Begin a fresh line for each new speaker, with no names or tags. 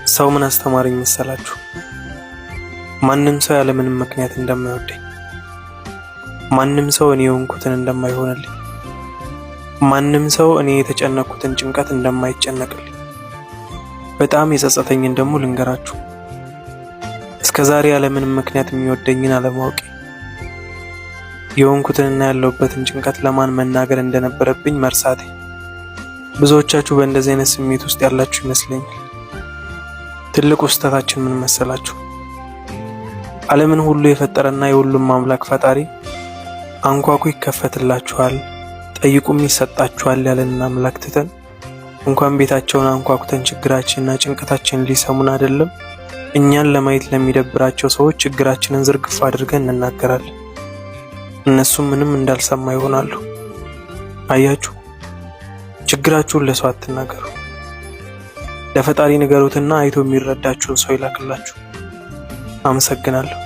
ሰው ምን አስተማረኝ መሰላችሁ? ማንም ሰው ያለምንም ምክንያት እንደማይወደኝ፣ ማንም ሰው እኔ የሆንኩትን እንደማይሆንልኝ፣ ማንም ሰው እኔ የተጨነቅኩትን ጭንቀት እንደማይጨነቅልኝ። በጣም የጸጸተኝን ደግሞ ልንገራችሁ። እስከ ዛሬ ያለምንም ምክንያት የሚወደኝን አለማወቄ፣ የሆንኩትንና ያለሁበትን ጭንቀት ለማን መናገር እንደነበረብኝ መርሳቴ። ብዙዎቻችሁ በእንደዚህ አይነት ስሜት ውስጥ ያላችሁ ይመስለኛል። ትልቁ ስህተታችን ምን መሰላችሁ? ዓለምን ሁሉ የፈጠረና የሁሉም አምላክ ፈጣሪ አንኳኩ ይከፈትላችኋል፣ ጠይቁም ይሰጣችኋል ያለንን አምላክ ትተን እንኳን ቤታቸውን አንኳኩተን ችግራችንና ጭንቀታችንን ሊሰሙን አይደለም፣ እኛን ለማየት ለሚደብራቸው ሰዎች ችግራችንን ዝርግፍ አድርገን እንናገራለን። እነሱም ምንም እንዳልሰማ ይሆናሉ። አያችሁ፣ ችግራችሁን ለሰው አትናገሩ። ለፈጣሪ ንገሩትና አይቶ የሚረዳችሁን ሰው ይላክላችሁ። አመሰግናለሁ።